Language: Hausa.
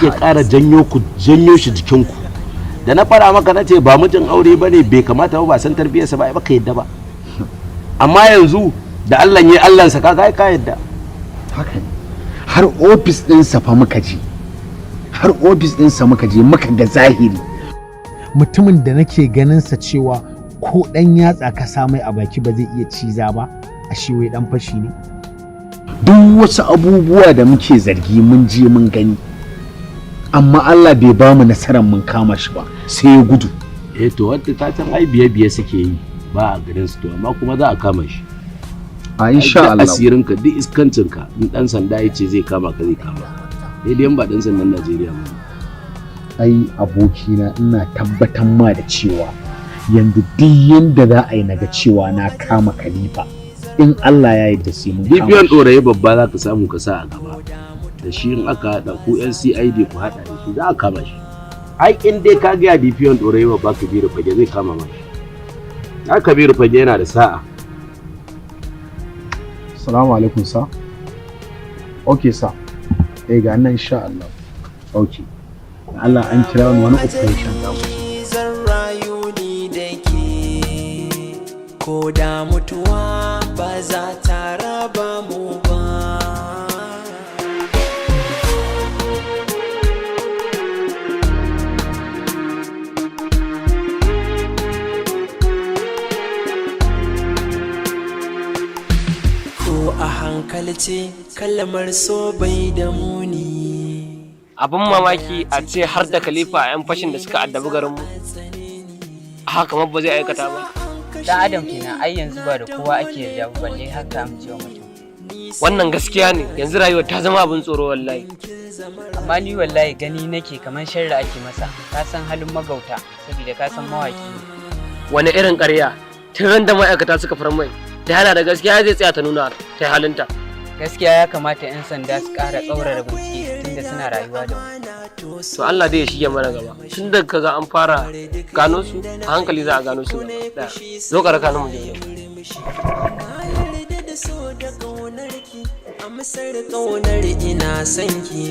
Ya ƙara janyo ku, janyo shi jikinku. Da na fara maka na ce ba mijin aure ba ne, bai kamata ba, ba san tarbiyyarsa ba, ai baka yadda ba. Amma yanzu da Allah ya Allahnsa, kaga ai ka yadda. Haka ne, har ofis ɗinsa fa muka je, har ofis ɗinsa muka je muka ga zahiri. Mutumin da nake ganin sa cewa ko ɗan yatsa ka sa mai a baki ba zai iya ciza ba, a shi wai ɗan fashi ne. Duk wasu abubuwa da muke zargi mun je mun gani, amma Allah bai ba mu nasarar mun kama shi ba, sai ya gudu. Eh to, wadda ta can ai biye biye suke yi ba a garin su, to amma kuma za a kama shi. A insha Ai, duk Allah. Asirinka, duk iskancinka, in dan sanda ya ce zai kama ka, zai kama ka, sai dai in ba dan sandan Najeriya ba. Ai abokina, ina tabbatar ma da cewa yanzu duk yanda za a yi naga cewa na kama Khalifa, in Allah ya yarda sai mun kama DPO shi. Ɗorayi babba za ka samu ka sa a gaba da shi. In aka haɗa ku yan CID, ku haɗa da shi, za a kama shi. Ai in dai ka gaya DPO Ɗorayi babba Kabiru Fage, zai kama ma shi. Ai Kabiru Fage yana da sa'a. Assalamu alaikum, sir. Okay, sir. Eh, ga nan insha Allah. Okay. Allah an kira ni wani operation za mu je. Zan rayu ni da ke, ko da mutuwa ba za ta raba mu ba. Ko a hankalce, kalmar so bai da muni. Abin mamaki a ce har da Khalifa a 'yan fashin da suka addabi garinmu. A haka kamar ba zai aikata ba. Dan adam kenan ai, yanzu ba da kowa ake yarda ba, balle haka amincewa mutum. Wannan gaskiya ne, yanzu rayuwar ta zama abin tsoro wallahi. Amma ni wallahi gani nake kamar sharri ake masa, ka san halin magauta, saboda ka san mawaki ne. Wani irin ƙarya? Tun ran da ma'aikata suka far mai da yana da gaskiya, zai tsaya ta nuna ta halinta. Gaskiya ya kamata 'yan sanda su ƙara tsaurara bincike tunda suna rayuwa da mu. To, Allah dai ya shige mana gaba. Tun da kaga an fara gano su, a hankali za a gano su gaba ɗaya. Zo ka raka ni mu je. Da so da ƙaunarki, amsar ƙaunar ina son ki.